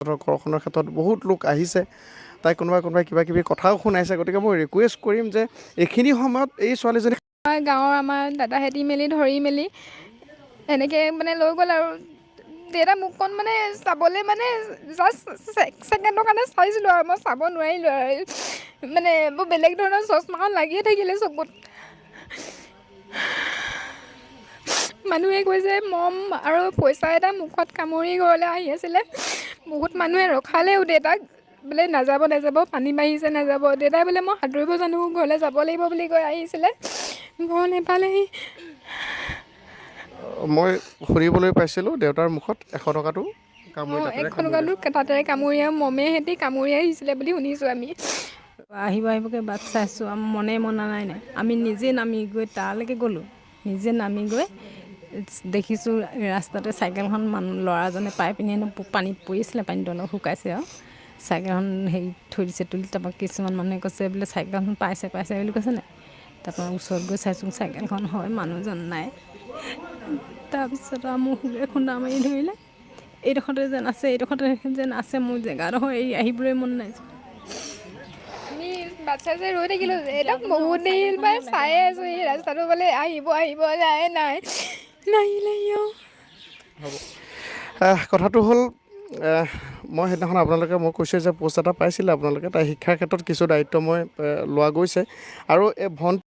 ঘৰখনৰ ক্ষেত্ৰত বহুত লোক আহিছে, তাই কোনোবাই কোনোবাই কিবা কিবি কথাও শুনাইছে। গতিকে মই ৰিকুৱেষ্ট কৰিম যে এইখিনি সময়ত এই ছোৱালীজনী গাঁৱৰ আমাৰ দাদাহেঁতি মেলি ধৰি মেলি এনেকৈ মানে লৈ গ'ল। আৰু দেউতা মুখখন মানে চাবলৈ মানে জাষ্ট ছেকেণ্ডৰ কাৰণে চাইছিলোঁ আৰু মই চাব নোৱাৰিলোঁ আৰু মানে বৰ বেলেগ ধৰণৰ চশমাখন লাগিয়ে থাকিলে চকুত। মানুহে কৈছে মম আৰু পইচা এটা মুখত কামুৰি ঘৰলৈ আহি আছিলে। বহুত মানুহে ৰখালেও দেউতাক, বোলে নাযাব নাযাব, পানী বাঢ়িছে নাযাব। দেউতাই বোলে মই সাঁতুৰিব জানো, ঘৰলৈ যাব লাগিব বুলি কৈ আহিছিলে, ঘৰ নেপালেহি। মই শুনিবলৈ পাইছিলোঁ দেউতাৰ মুখত 100 টকাটো কামুৰি দাঁতেৰে। 100 টকাটো তাতেৰে কামুৰি আৰু মমে সেঁতি কামুৰি আহিছিলে বুলি শুনিছোঁ আমি। আহিব আহিবকৈ বাট চাইছোঁ, মনে মনা নাই নাই। আমি নিজে নামি গৈ তালৈকে গ'লোঁ। নিজে নামি গৈ দেখিছোঁ ৰাস্তাতে চাইকেলখন মানুহ ল'ৰাজনে পাই পিনি হেনো পানীত পৰিছিলে, পানীটো অলপ শুকাইছে আৰু চাইকেলখন হেৰি থৈ দিছে তুলি। তাৰপৰা কিছুমান মানুহে কৈছে বোলে চাইকেলখন পাইছে পাইছে বুলি কৈছে নাই। তাৰপৰা ওচৰত গৈ চাইছোঁ চাইকেলখন হয়, মানুহজন নাই। তাৰপিছত আৰু মোৰ শুলে খুন্দা মাৰি ধৰিলে, এইডোখৰতে যেন আছে, এইডোখৰতে যেন আছে। মোৰ জেগাডোখৰ এৰি আহিবলৈ মন নাই। আমি বাচ্ছা যে ৰৈ থাকিলোঁ একদম বহুত দেৰি পাই চায়ে আছোঁ এই ৰাস্তাটো, বোলে আহিব আহিব, নাই নাই, নাহিলে। হ'ব, কথাটো হ'ল মই সেইদিনাখন আপোনালোকে মই কৈছোঁ যে প'ষ্ট এটা পাইছিলে আপোনালোকে, তাই শিক্ষাৰ ক্ষেত্ৰত কিছু দায়িত্ব মই লোৱা গৈছে আৰু এই ভণ্টি